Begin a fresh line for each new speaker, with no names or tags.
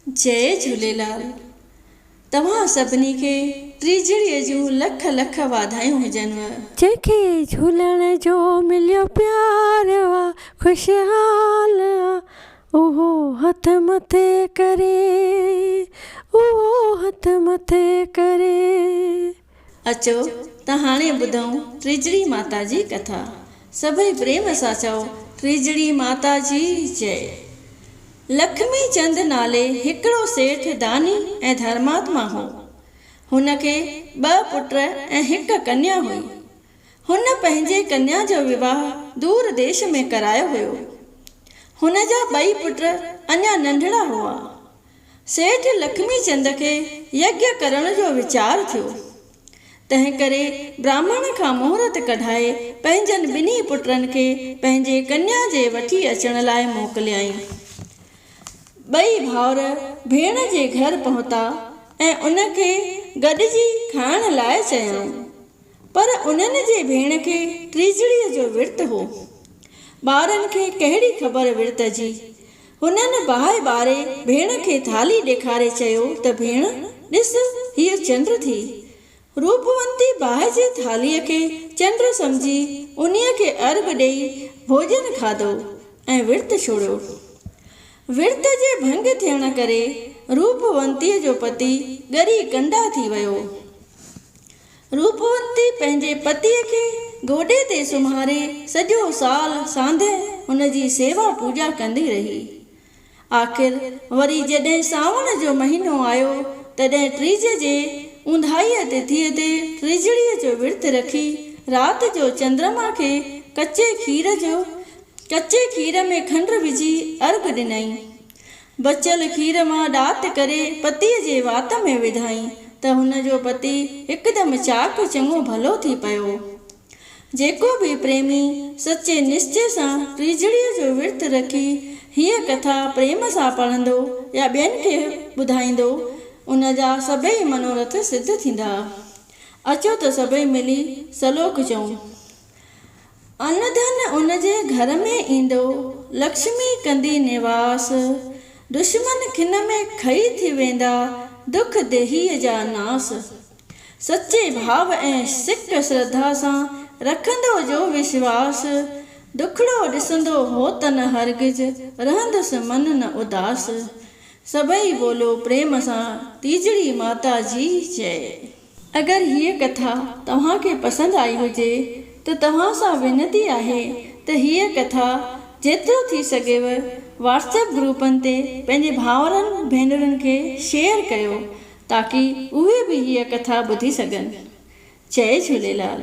جئي جهوليلال توهان سڀني کي ٽيجڙي جون لک لک واڌايون هجنو.
جنهن کي جهولڻ جو مليو پيار آ خوشحال آ اهو هٿ مٿي ڪري اهو هٿ مٿي ڪري.
اچو ته هاڻي ٻڌون ٽيجڙي ماتا جي ڪٿا. سڀئي پريم سان چئو ٽيجڙي ماتا جي جئي. لکمي چند نالي هڪڙو سيٺ داني ۽ ڌرماتما هو. هن کي ٻه پٽ ۽ هڪ ڪنيا هئي. هن پنهنجي ڪنيا جو وواهه دور ديش ۾ ڪرايو هيو. هن جا ٻئي پٽ اڃا ننڍڙا هئا. سيٺ لکمي چند کي يگيا ڪرڻ جو ويچار ٿيو. تنهنڪري براهمڻ کان مهورت ڪڍائي پنهنجن ٻنهي پٽن کي پنهنجي ڪنيا جي وٺي اچڻ لاء موڪليائين. ٻئي ڀائر ڀيڻ جي گهر پهتا ۽ ان کي گڏجي کائڻ لاء چيائون. پر انهن جي ڀيڻ کي ٽيجڙيء جو ورت هو. ٻارن کي ڪهڙي خبر ورت جي. هنن باهه ٻاري ڀيڻ کي ٿالهي ڏيکاري چيو ته ڀيڻ ڏس هيء چنڊ ٿي. روپونتي باهه جي ٿالهيء کي چنڊ سمجهي انهيء کي ارگهه ڏيئي ڀوڄن کاڌو ۽ ورت ڇوڙيو. ورت جي ڀنگ ٿيڻ ڪري روپونتيء جو پتي ڳري ڪنڊا ٿي ويو. روپونتي پنهنجي پتيء کي گوڏي تي سمهاري سڄو سال ساندهه هن جي سيوا پوڄا ڪندي رهي. آخر وري جڏهن سانوڻ جو مهينو آيو، تڏهن ٽيج جي اونداهيء تٿيء تي ٽيجڙيء جو ورت رکي رات جو چندرما کي ڪچي کير جو ڪچي کير ۾ کنڊ وجهي ارگهه ڏنائين. بچيل کير مان ڏات ڪري پتيء جي وات ۾ وڌائين ته هن جو پتي هڪدم چاق چڱو ڀلو ٿي پيو. جيڪو به پريمي سچي نشچي سان ٽيجڙيء جو ورت رکي هيء ڪٿا پريم سان پڙهندو يا ٻين کي ٻڌائيندو، ان جا سڀيئي منورٿ سڌ ٿيندا. اچو ته سڀئي ملي سلوڪ چئون. ان ڌن ان جي گهر ۾ ايندو، لڪشمي ڪندي نواس. دشمن کن ۾ کئي ٿي ويندا، دک ديهيء جا ناس. سچي ڀاو ۽ سڪ شرڌا سان رکندو جو وشواس. دکڙو ڏسندو هوت نه هرگز، رهندس من نه اداس. سڀئي ٻولو پريم سان تيجڙي ماتا جي جئي. اگر هيء ڪٿا توهان کي پسند آئي هجي ته توهان سان وينتي آهي ته هيء ڪٿا جيترو ٿي سگهيو واٽس ايپ گروپن تي پنهنجي ڀائرن ڀينرن کي شيئر ڪيو تاڪي اهي به هيء ڪٿا ٻڌي سگهن. جئي جهوليلال.